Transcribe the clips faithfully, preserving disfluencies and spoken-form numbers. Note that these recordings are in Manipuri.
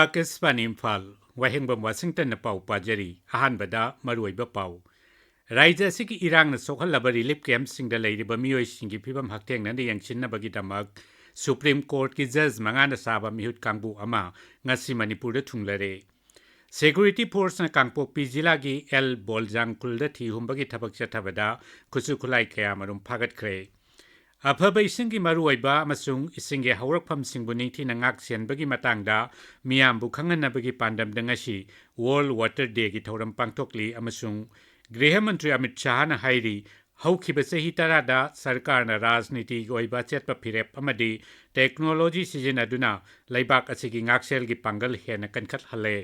ꯑꯥꯀꯥꯁꯕꯥꯅꯤ ꯏꯝꯐꯥꯜ, ꯋꯥꯍꯦꯡꯕꯝ ꯋꯥꯁꯤꯡꯇꯟꯅ ꯄꯥꯎ ꯄꯥꯖꯔꯤ꯫ ꯑꯍꯥꯟꯕꯗ ꯃꯔꯨꯑꯣꯏꯕ ꯄꯥꯎ꯫ ꯔꯥꯖ꯭ꯌ ꯑꯁꯤꯒꯤ ꯏꯔꯥꯡꯅ ꯁꯣꯛꯍꯜꯂꯕ relief camp ꯁꯤꯡꯗ ꯂꯩꯔꯤꯕ ꯃꯤꯑꯣꯏꯁꯤꯡꯒꯤ ꯐꯤꯚꯝ ꯍꯛꯊꯦꯡꯅꯅ ꯌꯦꯡꯁꯤꯟꯅꯕꯒꯤꯗꯃꯛ Supreme Courtꯀꯤ judge ꯃꯉꯥꯅ ꯁꯥꯕ ꯃꯤꯍꯨꯠ ꯀꯥꯡꯕꯨ ꯑꯃ ꯉꯁꯤ ꯃꯅꯤꯄꯨꯔꯗ ꯊꯨꯡꯂꯔꯦ꯫ Security forceꯅ ꯀꯥꯡꯄꯣꯛꯄꯤ ꯖꯤꯂꯥꯒꯤ ꯑꯦꯜ ꯕꯣꯜꯖꯥꯡ ꯈꯨꯜꯗ ꯊꯤ ꯍꯨꯝꯕꯒꯤ ꯊꯕꯛ ꯆꯠꯊꯕꯗ ꯈꯨꯠꯁꯨ ꯈꯨꯠꯂꯥꯏ ꯀꯌꯥꯃꯔꯨꯝ ꯐꯥꯒꯠꯈ꯭ꯔꯦ꯫ ꯑꯐꯕ ꯏꯁꯤꯡꯒꯤ ꯃꯔꯨꯑꯣꯏꯕ ꯑꯃꯁꯨꯡ ꯏꯁꯤꯡꯒꯤ ꯍꯧꯔꯛꯐꯝꯁꯤꯡꯕꯨ ꯅꯤꯡꯊꯤꯅ ꯉꯥꯛ ꯁꯦꯟꯕꯒꯤ ꯃꯇꯥꯡꯗ ꯃꯤꯌꯥꯝꯕꯨ ꯈꯪꯍꯟꯅꯕꯒꯤ ꯄꯥꯟꯗꯝꯗ ꯉꯁꯤ World Water Dayꯒꯤ ꯊꯧꯔꯝ ꯄꯥꯡꯊꯣꯛꯂꯤ ꯑꯃꯁꯨꯡ ꯒ꯭ꯔꯤꯍ ꯃꯟꯇ꯭ꯔꯤ ꯑꯃꯤꯠ ꯁꯥꯍꯅ ꯍꯥꯏꯔꯤ, ꯍꯧꯈꯤꯕ ꯆꯍꯤ ꯇꯔꯥꯗ ꯁꯔꯀꯥꯔꯅ ꯔꯥꯖꯅꯤꯇꯤꯒꯤ ꯑꯣꯏꯕ ꯆꯠꯄ ꯐꯤꯔꯦꯞ ꯑꯃꯗꯤ technology ꯁꯤꯖꯤꯟꯅꯗꯨꯅ ꯂꯩꯕꯥꯛ ꯑꯁꯤꯒꯤ ꯉꯥꯛꯁꯦꯜꯒꯤ ꯄꯥꯡꯒꯜ ꯍꯦꯟꯅ ꯀꯟꯈꯠꯍꯜꯂꯦ꯫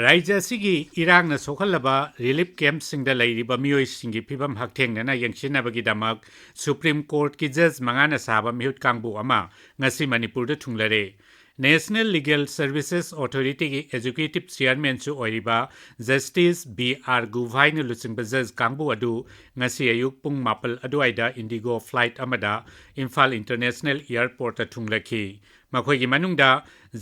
ꯔꯥꯖ꯭ꯌ ꯑꯁꯤꯒꯤ ꯏꯔꯥꯡꯅ ꯁꯣꯛꯍꯜꯂꯕ relief campꯁꯤꯡꯗ ꯂꯩꯔꯤꯕ ꯃꯤꯑꯣꯏꯁꯤꯡꯒꯤ ꯐꯤꯚꯝ ꯍꯛꯊꯦꯡꯅꯅ ꯌꯦꯡꯁꯤꯟꯅꯕꯒꯤꯗꯃꯛ Supreme Courtꯀꯤ judge ꯃꯉꯥꯅ ꯁꯥꯕ ꯃꯤꯍꯨꯠ ꯀꯥꯡꯕꯨ ꯑꯃ ꯉꯁꯤ ꯃꯅꯤꯄꯨꯔꯗ ꯊꯨꯡꯂꯔꯦ꯫ National Legal Services Authorityꯒꯤ executive chairmanꯁꯨ ꯑꯣꯏꯔꯤꯕ Justice ꯕꯤ ꯑꯥꯔ ꯒꯨꯚꯥꯏꯅ ꯂꯨꯆꯤꯡꯕ judge ꯀꯥꯡꯕꯨ ꯑꯗꯨ ꯉꯁꯤ ꯑꯌꯨꯛ ꯄꯨꯡ ꯃꯥꯄꯜ ꯑꯗꯨꯋꯥꯏꯗ Indigo flight ꯑꯃꯗ ꯏꯝꯐꯥꯜ International Airportꯇ ꯊꯨꯡꯂꯈꯤ꯫ ꯃꯈꯣꯏꯒꯤ ꯃꯅꯨꯡꯗ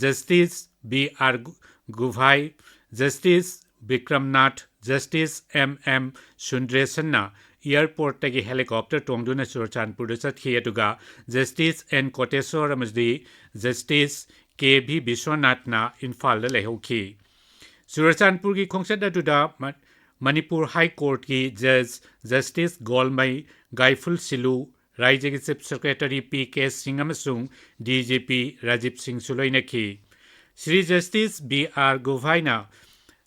Justice B R Gavai, Justice Vikramnath, Justice M M ꯁꯨꯟꯗ꯭ꯔꯦꯁꯟꯅ airportꯇꯒꯤ helicopter ꯇꯣꯡꯗꯨꯅ ꯆꯨꯔꯆꯥꯟꯄꯨꯔꯗ ꯆꯠꯈꯤ, ꯑꯗꯨꯒ Justice ꯑꯦꯟ ꯀꯣꯇꯦꯁꯣꯔ ꯑꯃꯗꯤ Justice ꯀꯦ ꯚꯤ ꯕꯤꯁ꯭ꯋꯅꯥꯊꯅ ꯏꯝꯐꯥꯜꯗ ꯂꯩꯍꯧꯈꯤ꯫ ꯆꯨꯔꯆꯥꯟꯄꯨꯔꯒꯤ ꯈꯣꯡꯆꯠ ꯑꯗꯨꯗ ꯃ-, ꯃꯅꯤꯄꯨꯔ High Courtꯀꯤ judge Justice ꯒꯣꯜꯃꯩ, ꯒꯥꯏꯐꯨꯜ ꯁꯤꯂꯨ, ꯔꯥꯖ꯭ꯌꯒꯤ Chief Secretary ꯄꯤ ꯀꯦ ꯁꯤꯡ ꯑꯃꯁꯨꯡ ꯗꯤ ꯖꯤ ꯄꯤ ꯔꯥꯖꯤꯕ ꯁꯤꯡꯁꯨ ꯂꯣꯏꯅꯈꯤ꯫ ꯁ꯭ꯔꯤ Justice ꯕꯤ ꯑꯥꯔ ꯒꯨꯚꯥꯏꯅ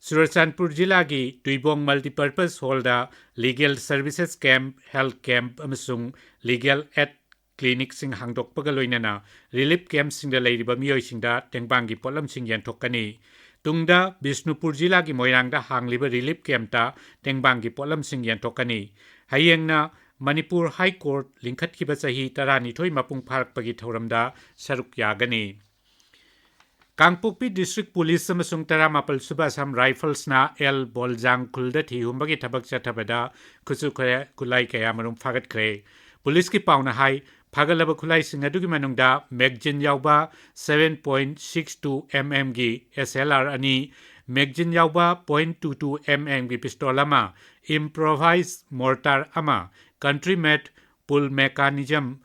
ꯆꯨꯔꯆꯥꯟꯄꯨꯔ ꯖꯤꯂꯥꯒꯤ Tuibong Multipurpose Hallꯗ Legal Services Camp, Health Camp ꯑꯃꯁꯨꯡ Legal Aid Clinicꯁꯤꯡ ꯍꯥꯡꯗꯣꯛꯄꯒ ꯂꯣꯏꯅꯅ relief campꯁꯤꯡꯗ ꯂꯩꯔꯤꯕ ꯃꯤꯑꯣꯏꯁꯤꯡꯗ ꯇꯦꯡꯕꯥꯡꯒꯤ ꯄꯣꯠꯂꯝꯁꯤꯡ ꯌꯦꯟꯊꯣꯛꯀꯅꯤ꯫ ꯇꯨꯡꯗ ꯕꯤꯁꯅꯨꯄꯨꯔ ꯖꯤꯂꯥꯒꯤ ꯃꯣꯏꯔꯥꯡꯗ ꯍꯥꯡꯂꯤꯕ relief campꯇ ꯇꯦꯡꯕꯥꯡꯒꯤ ꯄꯣꯠꯂꯝꯁꯤꯡ ꯌꯦꯟꯊꯣꯛꯀꯅꯤ꯫ ꯍꯌꯦꯡꯅ ꯃꯅꯤꯄꯨꯔ High Court ꯂꯤꯡꯈꯠꯈꯤꯕ ꯆꯍꯤ ꯇꯔꯥꯅꯤꯊꯣꯏ ꯃꯄꯨꯡ ꯐꯥꯔꯛꯄꯒꯤ ꯊꯧꯔꯝꯗ ꯁꯔꯨꯛ ꯌꯥꯒꯅꯤ꯫ ꯀꯥꯡꯄꯣꯛꯄꯤ District Police ꯑꯃꯁꯨꯡ ꯇꯔꯥꯃꯥꯄꯜ ꯁꯨꯕ Assam Riflesꯅ ꯑꯦꯜ ꯕꯣꯜꯖꯥꯡ ꯈꯨꯜꯗ ꯊꯤ ꯍꯨꯝꯕꯒꯤ ꯊꯕꯛ ꯆꯠꯊꯕꯗ ꯈꯨꯠꯁꯨ ꯈꯨꯠꯂꯥꯏ ꯀꯌꯥ ꯃꯔꯨꯝ ꯐꯥꯒꯠꯈ꯭ꯔꯦ꯫ ꯄꯨꯂꯤꯁꯀꯤ ꯄꯥꯎꯅ ꯍꯥꯏ, ꯐꯥꯒꯠꯂꯕ ꯈꯨꯠꯂꯥꯏꯁꯤꯡ ꯑꯗꯨꯒꯤ ꯃꯅꯨꯡꯗ magazine ꯌꯥꯎꯕ seven point six two mm ꯒꯤ S L R ꯑꯅꯤ, magazine ꯌꯥꯎꯕ point two two mm ꯒꯤ pistol ꯑꯃ, improvised mortar ꯑꯃ, country made full mechanism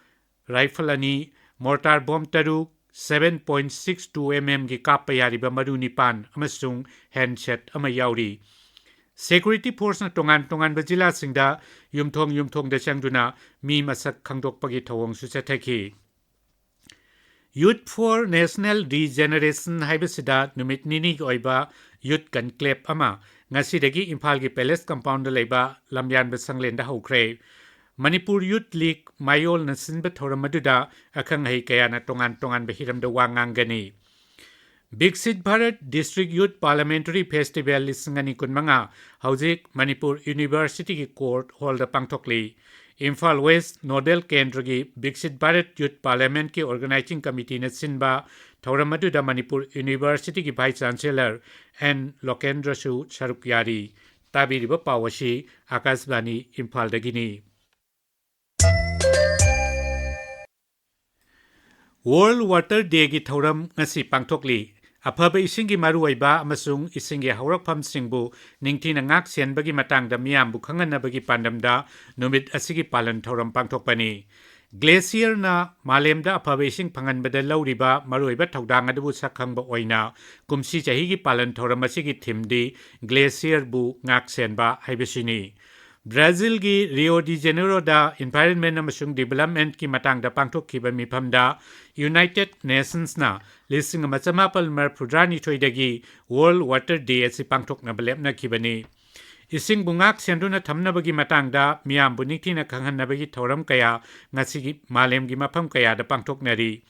rifle ꯑꯅꯤ, mortar bomb ꯇꯔꯨꯛ, seven point six two mm ꯒꯤ ꯀꯥꯞꯄ ꯌꯥꯔꯤꯕ ꯃꯔꯨ ꯅꯤꯄꯥꯟ ꯑꯃꯁꯨꯡ handset ꯑꯃ ꯌꯥꯎꯔꯤ꯫ Security forceꯅ ꯇꯣꯉꯥꯟ ꯇꯣꯉꯥꯟꯕ ꯖꯤꯂꯥꯁꯤꯡꯗ ꯌꯨꯝꯊꯣꯡ ꯌꯨꯝꯊꯣꯡꯗ ꯆꯪꯗꯨꯅ ꯃꯤ ꯃꯁꯛ ꯈꯪꯗꯣꯛꯄꯒꯤ ꯊꯧꯑꯣꯡꯁꯨ ꯆꯠꯊꯈꯤ꯫ Youth for National Regeneration ꯍꯥꯏꯕꯁꯤꯗ ꯅꯨꯃꯤꯠ ꯅꯤꯅꯤꯒꯤ ꯑꯣꯏꯕ youth conclave ꯑꯃ ꯉꯁꯤꯗꯒꯤ ꯏꯝꯐꯥꯜꯒꯤ Palace Compoundꯗ ꯂꯩꯕ ꯂꯝꯌꯥꯟꯕ ꯁꯪꯂꯦꯟꯗ ꯍꯧꯈ꯭ꯔꯦ꯫ ꯃꯅꯤꯄꯨꯔ Youth League ꯃꯥꯌꯣꯜꯅ ꯁꯤꯟꯕ ꯊꯧꯔꯝ ꯑꯗꯨꯗ ꯑꯈꯪ ꯑꯍꯩ ꯀꯌꯥꯅ ꯇꯣꯉꯥꯟ ꯇꯣꯉꯥꯟꯕ ꯍꯤꯔꯝꯗ ꯋꯥ ꯉꯥꯡꯒꯅꯤ꯫ ꯕꯤꯛꯁꯤꯠ Bharat District Youth Parliamentary Festival ꯂꯤꯁꯤꯡ ꯑꯅꯤ ꯀꯨꯟꯃꯉꯥ ꯍꯧꯖꯤꯛ Manipur Universityꯒꯤ Court Hallꯗ ꯄꯥꯡꯊꯣꯛꯂꯤ꯫ Imphal West Nodal ꯀꯦꯟꯗ꯭ꯔꯒꯤ ꯕꯤꯛꯁꯤꯠ ꯚꯥꯔꯠ Youth Parliamentꯀꯤ Organizing Committeeꯅ ꯁꯤꯟꯕ ꯊꯧꯔꯝ ꯑꯗꯨꯗ ꯃꯅꯤꯄꯨꯔ Universityꯒꯤ Vice Chancellor ꯑꯦꯟ ꯂꯣꯀꯦꯟꯗ꯭ꯔꯁꯨ ꯁꯔꯨꯛ ꯌꯥꯔꯤ꯫ ꯇꯥꯕꯤꯔꯤꯕ ꯄꯥꯎ ꯑꯁꯤ ꯑꯥꯀꯥꯁꯕꯥꯅꯤ ꯏꯝꯐꯥꯜꯗꯒꯤꯅꯤ꯫ World Water Dayꯒꯤ ꯊꯧꯔꯝ ꯉꯁꯤ ꯄꯥꯡꯊꯣꯛꯂꯤ꯫ ꯑꯐꯕ ꯏꯁꯤꯡꯒꯤ ꯃꯔꯨꯑꯣꯏꯕ ꯑꯃꯁꯨꯡ ꯏꯁꯤꯡꯒꯤ ꯍꯧꯔꯛꯐꯝꯁꯤꯡꯕꯨ ꯅꯤꯡꯊꯤꯅ ꯉꯥꯛ ꯁꯦꯟꯕꯒꯤ ꯃꯇꯥꯡꯗ ꯃꯤꯌꯥꯝꯕꯨ ꯈꯪꯍꯟꯅꯕꯒꯤ ꯄꯥꯟꯗꯝꯗ ꯅꯨꯃꯤꯠ ꯑꯁꯤꯒꯤ ꯄꯥꯂꯟ ꯊꯧꯔꯝ ꯄꯥꯡꯊꯣꯛꯄꯅꯤ꯫ Glacierꯅ ꯃꯥꯂꯦꯝꯗ ꯑꯐꯕ ꯏꯁꯤꯡ ꯐꯪꯍꯟꯕꯗ ꯂꯧꯔꯤꯕ ꯃꯔꯨꯑꯣꯏꯕ ꯊꯧꯗꯥꯡ ꯑꯗꯨꯕꯨ ꯁꯛꯈꯪꯕ ꯑꯣꯏꯅ ꯀꯨꯝꯁꯤ ꯆꯍꯤꯒꯤ ꯄꯥꯂꯟ ꯊꯧꯔꯝ ꯑꯁꯤꯒꯤ themeꯗꯤ Glacierꯕꯨ ꯉꯥꯛ ꯁꯦꯟꯕ ꯍꯥꯏꯕꯁꯤꯅꯤ꯫ ꯕ꯭ꯔꯥꯖꯤꯜꯒꯤ Rio de Janeiroꯗ Environment ꯑꯃꯁꯨꯡ Developmentꯀꯤ ꯃꯇꯥꯡꯗ ꯄꯥꯡꯊꯣꯛꯈꯤꯕ ꯃꯤꯐꯝꯗ United Nationsꯅ ꯂꯤꯁꯤꯡ ꯑꯃ ꯆꯃꯥꯄꯜ ꯃꯔꯤꯐꯨꯇꯔꯥꯅꯤꯊꯣꯏꯗꯒꯤ World Water Day ꯑꯁꯤ ꯄꯥꯡꯊꯣꯛꯅꯕ ꯂꯦꯞꯅꯈꯤꯕꯅꯤ꯫ ꯏꯁꯤꯡꯕꯨ ꯉꯥꯛ ꯁꯦꯟꯗꯨꯅ ꯊꯝꯅꯕꯒꯤ ꯃꯇꯥꯡꯗ ꯃꯤꯌꯥꯝꯕꯨ ꯅꯤꯡꯊꯤꯅ ꯈꯪꯍꯟꯅꯕꯒꯤ ꯊꯧꯔꯝ ꯀꯌꯥ ꯉꯁꯤꯒꯤ ꯃꯥꯂꯦꯝꯒꯤ ꯃꯐꯝ ꯀꯌꯥꯗ ꯄꯥꯡꯊꯣꯛꯅꯔꯤ꯫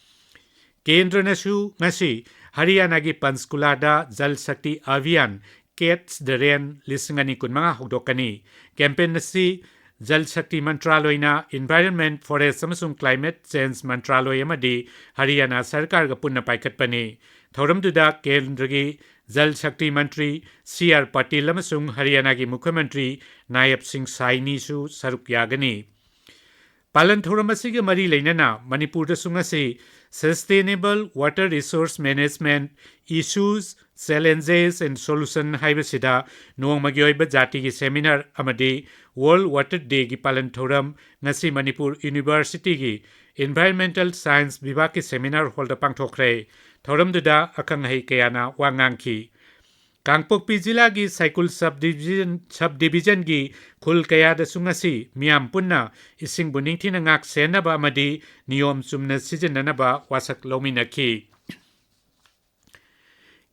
ꯀꯦꯟꯗ꯭ꯔꯅꯁꯨ ꯉꯁꯤ ꯍꯔꯤꯌꯥꯅꯥꯒꯤ ꯄꯟꯆꯀꯨꯂꯥꯗ Jal Shakti Abhiyan Catch the Rain ꯂꯤꯁꯤꯡ ꯑꯅꯤ ꯀꯨꯟꯃꯉꯥ ꯍꯧꯗꯣꯛꯀꯅꯤ꯫ Campaign ꯑꯁꯤ ꯖꯜ ꯁꯛꯇꯤ ꯃꯟꯇ꯭ꯔꯥꯂꯣꯏꯅ Environment, Forest ꯑꯃꯁꯨꯡ Climate Change ꯃꯟꯇ꯭ꯔꯥꯂꯣꯏ ꯑꯃꯗꯤ ꯍꯔꯤꯌꯥꯅꯥ ꯁꯔꯀꯥꯔꯒ ꯄꯨꯟꯅ ꯄꯥꯏꯈꯠꯄꯅꯤ꯫ ꯊꯧꯔꯝꯗꯨꯗ ꯀꯦꯟꯗ꯭ꯔꯒꯤ ꯖꯜ ꯁꯛꯇꯤ ꯃꯟꯇ꯭ꯔꯤ ꯁꯤ ꯑꯥꯔ ꯄꯇꯤꯜ ꯑꯃꯁꯨꯡ ꯍꯔꯤꯌꯥꯅꯥꯒꯤ ꯃꯨꯈ꯭ꯌ ꯃꯟꯇ꯭ꯔꯤ ꯅꯥꯌꯕ ꯁꯤꯡ ꯁꯥꯏꯅꯤꯁꯨ ꯁꯔꯨꯛ ꯌꯥꯒꯅꯤ꯫ ꯄꯥꯂꯟ ꯊꯧꯔꯝ ꯑꯁꯤꯒ ꯃꯔꯤ ꯂꯩꯅꯅ ꯃꯅꯤꯄꯨꯔꯗꯁꯨ ꯉꯁꯤ Sustainable Water Resource Management: Issues, Challenges and Solution ꯍꯥꯏꯕꯁꯤꯗ ꯅꯣꯡꯃꯒꯤ ꯑꯣꯏꯕ ꯖꯥꯇꯤꯒꯤ ꯁꯦꯃꯤꯅꯥꯔ ꯑꯃꯗꯤ World Water Dayꯒꯤ ꯄꯥꯂꯟ ꯊꯧꯔꯝ ꯉꯁꯤ ꯃꯅꯤꯄꯨꯔ ꯌꯨꯅꯤꯚꯔꯁꯤꯇꯤꯒꯤ Environmental Science ꯕꯤꯚꯥꯒꯀꯤ ꯁꯦꯃꯤꯅꯥꯔ ꯍꯣꯜꯗ ꯄꯥꯡꯊꯣꯛꯈ꯭ꯔꯦ꯫ ꯊꯧꯔꯝꯗꯨꯗ ꯑꯈꯪ ꯑꯍꯩ ꯀꯌꯥꯅ ꯋꯥ ꯉꯥꯡꯈꯤ꯫ ꯀꯥꯡꯄꯣꯛꯄꯤ ꯖꯤꯂꯥꯒꯤ ꯁꯥꯏꯀꯨꯜ ꯁꯕ ꯗꯤꯚꯤꯖꯟ, ꯁꯕ ꯗꯤꯚꯤꯖꯟꯒꯤ ꯈꯨꯜ ꯀꯌꯥꯗꯁꯨ ꯉꯁꯤ ꯃꯤꯌꯥꯝ ꯄꯨꯟꯅ ꯏꯁꯤꯡꯕꯨ ꯅꯤꯡꯊꯤꯅ ꯉꯥꯛ ꯁꯦꯟꯅꯕ ꯑꯃꯗꯤ ꯅꯤꯌꯣꯝ ꯆꯨꯝꯅ ꯁꯤꯖꯤꯟꯅꯅꯕ ꯋꯥꯁꯛ ꯂꯧꯃꯤꯟꯅꯈꯤ꯫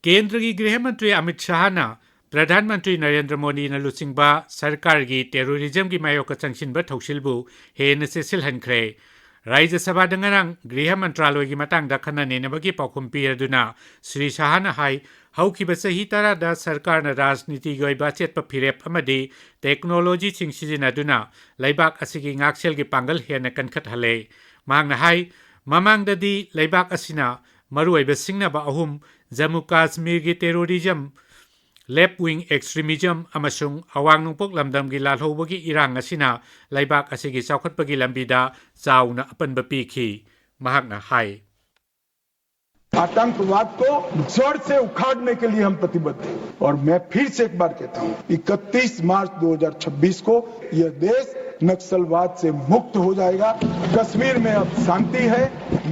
ꯀꯦꯟꯗ꯭ꯔꯒꯤ ꯒ꯭ꯔꯤꯍ ꯃꯟꯇ꯭ꯔꯤ ꯑꯃꯤꯠ ꯁꯥꯍꯅ ꯄ꯭ꯔꯙꯥꯟ ꯃꯟꯇ꯭ꯔꯤ ꯅꯔꯦꯟꯗ꯭ꯔ ꯃꯣꯗꯤꯅ ꯂꯨꯆꯤꯡꯕ ꯁꯔꯀꯥꯔꯒꯤ ꯇꯦꯔꯣꯔꯤꯖꯝꯒꯤ ꯃꯥꯌꯣꯛꯇ ꯆꯪꯁꯤꯟꯕ ꯊꯧꯁꯤꯜꯕꯨ ꯍꯦꯟꯅ ꯆꯦꯠꯁꯤꯜꯍꯟꯈ꯭ꯔꯦ꯫ ꯔꯥꯖ꯭ꯌ ꯁꯚꯥꯗ ꯉꯔꯥꯡ ꯒ꯭ꯔꯤꯍ ꯃꯟꯇ꯭ꯔꯥꯂꯣꯏꯒꯤ ꯃꯇꯥꯡꯗ ꯈꯟꯅ ꯅꯩꯅꯕꯒꯤ ꯄꯥꯎꯈꯨꯝ ꯄꯤꯔꯗꯨꯅ ꯁ꯭ꯔꯤ ꯁꯥꯍꯅ ꯍꯥꯏ, ꯍꯧꯈꯤꯕ ꯆꯍꯤ ꯇꯔꯥꯗ ꯁꯔꯀꯥꯔꯅ ꯔꯥꯖꯅꯤꯇꯤꯒꯤ ꯑꯣꯏꯕ ꯑꯆꯦꯠꯄ ꯐꯤꯔꯦꯞ ꯑꯃꯗꯤ ꯇꯦꯛꯅꯣꯂꯣꯖꯤꯁꯤꯡ ꯁꯤꯖꯤꯟꯅꯗꯨꯅ ꯂꯩꯕꯥꯛ ꯑꯁꯤꯒꯤ ꯉꯥꯛꯁꯦꯜꯒꯤ ꯄꯥꯡꯒꯜ ꯍꯦꯟꯅ ꯀꯟꯈꯠꯍꯜꯂꯦ꯫ ꯃꯍꯥꯛꯅ ꯍꯥꯏ, ꯃꯃꯥꯡꯗꯗꯤ ꯂꯩꯕꯥꯛ ꯑꯁꯤꯅ ꯃꯔꯨꯑꯣꯏꯕ ꯁꯤꯡꯅꯕ ꯑꯍꯨꯝ, ꯖꯝꯃꯨ ꯀꯥꯁꯃꯤꯔꯒꯤ ꯇꯦꯔꯣꯔꯤꯖꯝ, ꯂꯦꯐ ꯋꯤꯡ ꯑꯦꯛꯁꯇ꯭ꯔꯤꯃꯤꯖꯝ ꯑꯃꯁꯨꯡ ꯑꯋꯥꯡ ꯅꯣꯡꯄꯣꯛ ꯂꯝꯗꯝꯒꯤ ꯂꯥꯜꯍꯧꯕꯒꯤ ꯏꯔꯥꯡ ꯑꯁꯤꯅ ꯂꯩꯕꯥꯛ ꯑꯁꯤꯒꯤ ꯆꯥꯎꯈꯠꯄꯒꯤ ꯂꯝꯕꯤꯗ ꯆꯥꯎꯅ ꯑꯄꯟꯕ ꯄꯤꯈꯤ꯫ ꯃꯍꯥꯛꯅ ꯍꯥꯏ, आतंकवाद को जड़ से उखाड़ने के लिए हम प्रतिबद्ध हैं। और मैं फिर से एक बार कहता हूं, इकतीस मार्च दो हज़ार छब्बीस को यह देश नक्सलवाद से मुक्त हो जाएगा। कश्मीर में अब शांति है।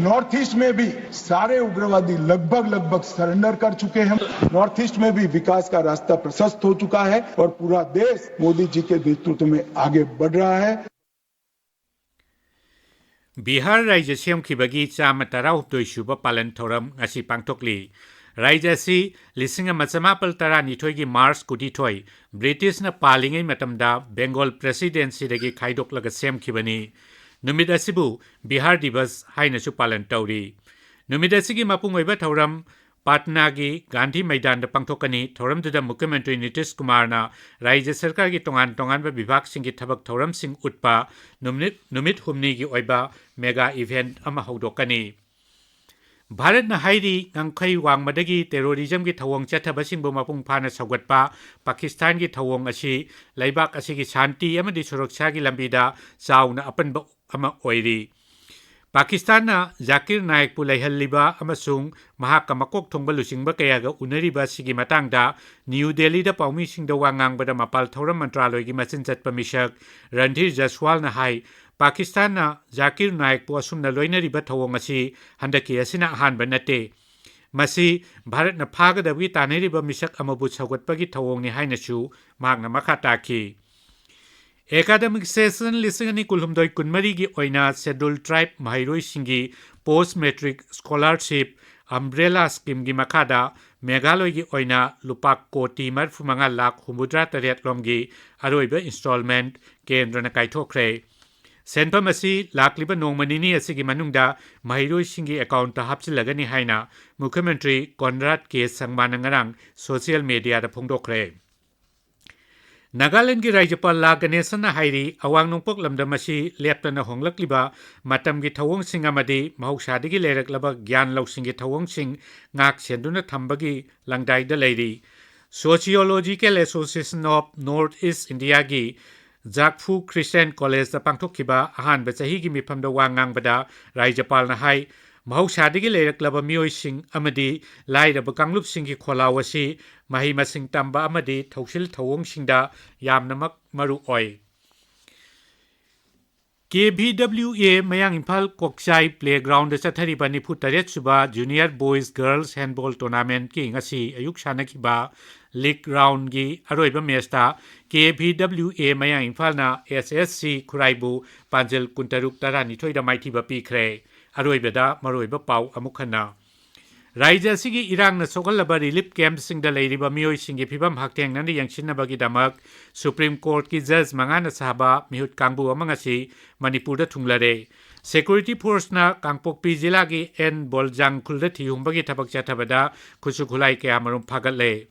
नॉर्थ ईस्ट में भी सारे उग्रवादी लगभग, लगभग सरेंडर कर चुके हैं। नॉर्थ ईस्ट में भी विकास का रास्ता प्रशस्त हो चुका है और पूरा देश मोदी जी के नेतृत्व में आगे बढ़ रहा है। ꯕꯤꯍꯥꯔ ꯔꯥꯖ꯭ꯌ ꯁꯦꯝꯈꯤꯕꯒꯤ ꯆꯥꯝꯃ ꯇꯔꯥꯍꯨꯝꯗꯣꯏ ꯁꯨꯕ ꯄꯥꯂꯟ ꯊꯧꯔꯝ ꯉꯁꯤ ꯄꯥꯡꯊꯣꯛꯂꯤ꯫ ꯔꯥꯖ꯭ꯌ ꯑꯁꯤ ꯂꯤꯁꯤꯡ ꯑꯃ ꯆꯃꯥꯄꯜ ꯇꯔꯥꯅꯤꯊꯣꯏꯒꯤ ꯃꯥꯔꯆ ꯀꯨꯟꯅꯤꯊꯣꯏ, ꯕ꯭ꯔꯤꯇꯤꯁꯅ ꯄꯥꯜꯂꯤꯉꯩ ꯃꯇꯝꯗ ꯕꯦꯡꯒꯣꯜ ꯄ꯭ꯔꯦꯁꯤꯗꯦꯟꯁꯤꯗꯒꯤ ꯈꯥꯏꯗꯣꯛꯂꯒ ꯁꯦꯝꯈꯤꯕꯅꯤ꯫ ꯅꯨꯃꯤꯠ ꯑꯁꯤꯕꯨ ꯕꯤꯍꯥꯔ ꯗꯤꯕꯁ ꯍꯥꯏꯅꯁꯨ ꯄꯥꯂꯟ ꯇꯧꯔꯤ꯫ ꯅꯨꯃꯤꯠ ꯑꯁꯤꯒꯤ ꯃꯄꯨꯡ ꯑꯣꯏꯕ ꯊꯧꯔꯝ ꯄꯥꯠꯅꯥꯒꯤ ꯒꯥꯟꯙꯤ ꯃꯩꯗꯥꯟꯗ ꯄꯥꯡꯊꯣꯛꯀꯅꯤ꯫ ꯊꯧꯔꯝꯗꯨꯗ ꯃꯨꯈ꯭ꯌ ꯃꯟꯇ꯭ꯔꯤ ꯅꯤꯇꯤꯁ ꯀꯨꯃꯥꯔꯅ ꯔꯥꯖ꯭ꯌ ꯁꯔꯀꯥꯔꯒꯤ ꯇꯣꯉꯥꯟ ꯇꯣꯉꯥꯟꯕ ꯕꯤꯚꯥꯒꯁꯤꯡꯒꯤ ꯊꯕꯛ ꯊꯧꯔꯝꯁꯤꯡ ꯎꯠꯄ ꯅꯨꯃꯤꯠ, ꯅꯨꯃꯤꯠ ꯍꯨꯝꯅꯤꯒꯤ ꯑꯣꯏꯕ mega event ꯑꯃ ꯍꯧꯗꯣꯛꯀꯅꯤ꯫ ꯚꯥꯔꯠꯅ ꯍꯥꯏꯔꯤ, ꯉꯝꯈꯩ ꯋꯥꯡꯃꯗꯒꯤ terrorismꯒꯤ ꯊꯧꯑꯣꯡ ꯆꯠꯊꯕꯁꯤꯡꯕꯨ ꯃꯄꯨꯡ ꯐꯥꯅ ꯁꯧꯒꯠꯄ ꯄꯥꯀꯤꯁꯇꯥꯟꯒꯤ ꯊꯧꯑꯣꯡ ꯑꯁꯤ ꯂꯩꯕꯥꯛ ꯑꯁꯤꯒꯤ ꯁꯥꯟꯇꯤ ꯑꯃꯗꯤ ꯁꯨꯔꯛꯁꯥꯒꯤ ꯂꯝꯕꯤꯗ ꯆꯥꯎꯅ ꯑꯄꯟꯕ ꯑꯃ ꯑꯣꯏꯔꯤ꯫ ꯄꯥꯀꯤꯁꯇꯥꯟꯅ ꯖꯥꯀꯤꯔ ꯅꯥꯏꯛꯄꯨ ꯂꯩꯍꯜꯂꯤꯕ ꯑꯃꯁꯨꯡ ꯃꯍꯥꯛꯀ ꯃꯀꯣꯛ ꯊꯣꯡꯕ ꯂꯨꯆꯤꯡꯕ ꯀꯌꯥꯒ ꯎꯅꯔꯤꯕ ꯑꯁꯤꯒꯤ ꯃꯇꯥꯡꯗ ꯅ꯭ꯌꯨ ꯗꯦꯜꯂꯤꯗ ꯄꯥꯎꯃꯤꯁꯤꯡꯗ ꯋꯥ ꯉꯥꯡꯕꯗ ꯃꯄꯥꯜ ꯊꯧꯔꯝ ꯃꯟꯇ꯭ꯔꯥꯂꯣꯏꯒꯤ ꯃꯆꯤꯟ ꯆꯠꯄ ꯃꯤꯁꯛ ꯔꯟꯙꯤꯔ ꯖꯁꯋꯥꯜꯅ ꯍꯥꯏ, ꯄꯥꯀꯤꯁꯇꯥꯟꯅ ꯖꯥꯀꯤꯔ ꯅꯥꯏꯛꯄꯨ ꯑꯁꯨꯝꯅ ꯂꯣꯏꯅꯔꯤꯕ ꯊꯧꯑꯣꯡ ꯑꯁꯤ ꯍꯟꯗꯛꯀꯤ ꯑꯁꯤꯅ ꯑꯍꯥꯟꯕ ꯅꯠꯇꯦ꯫ ꯃꯁꯤ ꯚꯥꯔꯠꯅ ꯐꯥꯒꯗꯕꯒꯤ ꯇꯥꯟꯅꯔꯤꯕ ꯃꯤꯁꯛ ꯑꯃꯕꯨ ꯁꯧꯒꯠꯄꯒꯤ ꯊꯧꯑꯣꯡꯅꯤ ꯍꯥꯏꯅꯁꯨ ꯃꯍꯥꯛꯅ ꯃꯈꯥ ꯇꯥꯈꯤ꯫ Academic session ꯂꯤꯁꯤꯡ ꯑꯅꯤ ꯀꯨꯟꯍꯨꯝꯗꯣꯏ ꯀꯨꯟꯃꯔꯤꯒꯤ ꯑꯣꯏꯅ Scheduled Tribe ꯃꯍꯩꯔꯣꯏꯁꯤꯡꯒꯤ Post Matric Scholarship Umbrella Schemeꯒꯤ ꯃꯈꯥꯗ ꯃꯦꯘꯥꯂꯣꯏꯒꯤ ꯑꯣꯏꯅ ꯂꯨꯄꯥ ꯀꯣꯇꯤ ꯃꯔꯤꯐꯨꯃꯉꯥ ꯂꯥꯈ ꯍꯨꯝꯐꯨꯇꯔꯥ ꯇꯔꯦꯠ ꯔꯣꯝꯒꯤ ꯑꯔꯣꯏꯕ installment ꯀꯦꯟꯗ꯭ꯔꯅ ꯀꯥꯏꯊꯣꯛꯈ꯭ꯔꯦ꯫ ꯁꯦꯟꯐꯝ ꯑꯁꯤ ꯂꯥꯛꯂꯤꯕ ꯅꯣꯡꯃ ꯅꯤꯅꯤ ꯑꯁꯤꯒꯤ ꯃꯅꯨꯡꯗ ꯃꯍꯩꯔꯣꯏꯁꯤꯡꯒꯤ accountꯇ ꯍꯥꯞꯆꯤꯜꯂꯒꯅꯤ ꯍꯥꯏꯅ ꯃꯨꯈ꯭ꯌ ꯃꯟꯇ꯭ꯔꯤ ꯀꯣꯟꯔꯥꯗ ꯀꯦ ꯁꯪꯃꯥꯅ ꯉꯔꯥꯡ social mediaꯗ ꯐꯣꯡꯗꯣꯛꯈ꯭ꯔꯦ꯫ ꯅꯥꯒꯥꯂꯦꯟꯗꯒꯤ ꯔꯥꯖ꯭ꯌꯄꯥꯜ ꯂꯥ ꯒꯅꯦꯁꯟꯅ ꯍꯥꯏꯔꯤ, ꯑꯋꯥꯡ ꯅꯣꯡꯄꯣꯛ ꯂꯝꯗꯝ ꯑꯁꯤ ꯂꯦꯞꯇꯅ ꯍꯣꯡꯂꯛꯂꯤꯕ ꯃꯇꯝꯒꯤ ꯊꯧꯑꯣꯡꯁꯤꯡ ꯑꯃꯗꯤ ꯃꯍꯧꯁꯥꯗꯒꯤ ꯂꯩꯔꯛꯂꯕ ꯒ꯭ꯌꯥꯟ ꯂꯧꯁꯤꯡꯒꯤ ꯊꯧꯑꯣꯡꯁꯤꯡ ꯉꯥꯛ ꯁꯦꯟꯗꯨꯅ ꯊꯝꯕꯒꯤ ꯂꯪꯗꯥꯏꯗ ꯂꯩꯔꯤ꯫ Sociological Association of North East Indiaꯒꯤ ꯖꯥꯛꯐꯨ Christian Collegeꯇ ꯄꯥꯡꯊꯣꯛꯈꯤꯕ ꯑꯍꯥꯟꯕ ꯆꯍꯤꯒꯤ ꯃꯤꯐꯝꯗ ꯋꯥ ꯉꯥꯡꯕꯗ ꯔꯥꯖ꯭ꯌꯄꯥꯜꯅ ꯍꯥꯏ, ꯃꯍꯧꯁꯥꯗꯒꯤ ꯂꯩꯔꯛꯂꯕ ꯃꯤꯑꯣꯏꯁꯤꯡ ꯑꯃꯗꯤ ꯂꯥꯏꯔꯕ ꯀꯥꯡꯂꯨꯞꯁꯤꯡꯒꯤ ꯈꯣꯜꯂꯥꯎ ꯑꯁꯤ ꯃꯍꯩ ꯃꯁꯤꯡ ꯇꯝꯕ ꯑꯃꯗꯤ ꯊꯧꯁꯤꯜ ꯊꯧꯑꯣꯡꯁꯤꯡꯗ ꯌꯥꯝꯅꯃꯛ ꯃꯔꯨ ꯑꯣꯏ꯫ ꯀꯦ ꯚꯤ ꯗꯕ꯭ꯂꯤꯎ ꯑꯦ ꯃꯌꯥꯡ ꯏꯝꯐꯥꯜ ꯀꯣꯛꯆꯥꯏ playgroundꯗ ꯆꯠꯊꯔꯤꯕ ꯅꯤꯐꯨ ꯇꯔꯦꯠ ꯁꯨꯕ Junior Boys Girls Handball Tournamentꯀꯤ ꯉꯁꯤ ꯑꯌꯨꯛ ꯁꯥꯟꯅꯈꯤꯕ league roundꯒꯤ ꯑꯔꯣꯏꯕ matchꯇ ꯀꯦ ꯚꯤ ꯗꯕ꯭ꯂꯤꯎ ꯑꯦ ꯃꯌꯥꯡ ꯏꯝꯐꯥꯜꯅ ꯑꯦꯁ ꯑꯦꯁ ꯁꯤ ꯈꯨꯔꯥꯏꯕꯨ ꯄꯥꯟꯖꯜ ꯀꯨꯟꯇꯔꯨꯛ ꯇꯔꯥꯅꯤꯊꯣꯏꯗ ꯃꯥꯏꯊꯤꯕ ꯄꯤꯈ꯭ꯔꯦ꯫ ꯑꯔꯣꯏꯕꯗ ꯃꯔꯨꯑꯣꯏꯕ ꯄꯥꯎ ꯑꯃꯨꯛ ꯍꯟꯅ꯫ ꯔꯥꯖ꯭ꯌ ꯑꯁꯤꯒꯤ ꯏꯔꯥꯡꯅ ꯁꯣꯛꯍꯜꯂꯕ relief campꯁꯤꯡꯗ ꯂꯩꯔꯤꯕ ꯃꯤꯑꯣꯏꯁꯤꯡꯒꯤ ꯐꯤꯚꯝ ꯍꯛꯊꯦꯡꯅꯅ ꯌꯦꯡꯁꯤꯟꯅꯕꯒꯤꯗꯃꯛ Supreme Courtꯀꯤ judge ꯃꯉꯥꯅ ꯁꯥꯕ ꯃꯤꯍꯨꯠ ꯀꯥꯡꯕꯨ ꯑꯃ ꯉꯁꯤ ꯃꯅꯤꯄꯨꯔꯗ ꯊꯨꯡꯂꯔꯦ꯫ Security Forceꯅ ꯀꯥꯡꯄꯣꯛꯄꯤ ꯖꯤꯂꯥꯒꯤ ꯑꯦꯟ ꯕꯣꯜꯖꯥꯡ ꯈꯨꯜꯗ ꯊꯤ ꯍꯨꯝꯕꯒꯤ ꯊꯕꯛ ꯆꯠꯊꯕꯗ ꯈꯨꯠꯁꯨ ꯈꯨꯠꯂꯥꯏ ꯀꯌꯥꯃꯔꯨꯝ ꯐꯥꯒꯠꯂꯦ꯫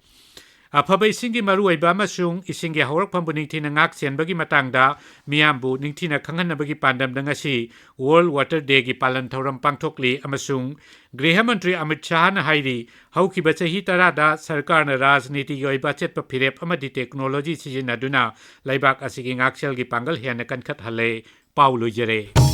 ꯑꯐꯕ ꯏꯁꯤꯡꯒꯤ ꯃꯔꯨꯑꯣꯏꯕ ꯑꯃꯁꯨꯡ ꯏꯁꯤꯡꯒꯤ ꯍꯧꯔꯛꯐꯝꯕꯨ ꯅꯤꯡꯊꯤꯅ ꯉꯥꯛ ꯁꯦꯟꯕꯒꯤ ꯃꯇꯥꯡꯗ ꯃꯤꯌꯥꯝꯕꯨ ꯅꯤꯡꯊꯤꯅ ꯈꯪꯍꯟꯅꯕꯒꯤ ꯄꯥꯟꯗꯝꯗ ꯉꯁꯤ World Water Dayꯒꯤ ꯄꯥꯂꯟ ꯊꯧꯔꯝ ꯄꯥꯡꯊꯣꯛꯂꯤ ꯑꯃꯁꯨꯡ ꯒ꯭ꯔꯤꯍ ꯃꯟꯇ꯭ꯔꯤ ꯑꯃꯤꯠ ꯁꯥꯍꯅ ꯍꯥꯏꯔꯤ, ꯍꯧꯈꯤꯕ ꯆꯍꯤ ꯇꯔꯥꯗ ꯁꯔꯀꯥꯔꯅ ꯔꯥꯖꯅꯤꯇꯤꯒꯤ ꯑꯣꯏꯕ ꯑꯆꯦꯠꯄ ꯐꯤꯔꯦꯞ ꯑꯃꯗꯤ ꯇꯦꯛꯅꯣꯂꯣꯖꯤ ꯁꯤꯖꯤꯟꯅꯗꯨꯅ ꯂꯩꯕꯥꯛ ꯑꯁꯤꯒꯤ ꯉꯥꯛꯁꯦꯜꯒꯤ ꯄꯥꯡꯒꯜ ꯍꯦꯟꯅ ꯀꯟꯈꯠꯍꯜꯂꯦ꯫ ꯄꯥꯎ ꯂꯣꯏꯖꯔꯦ꯫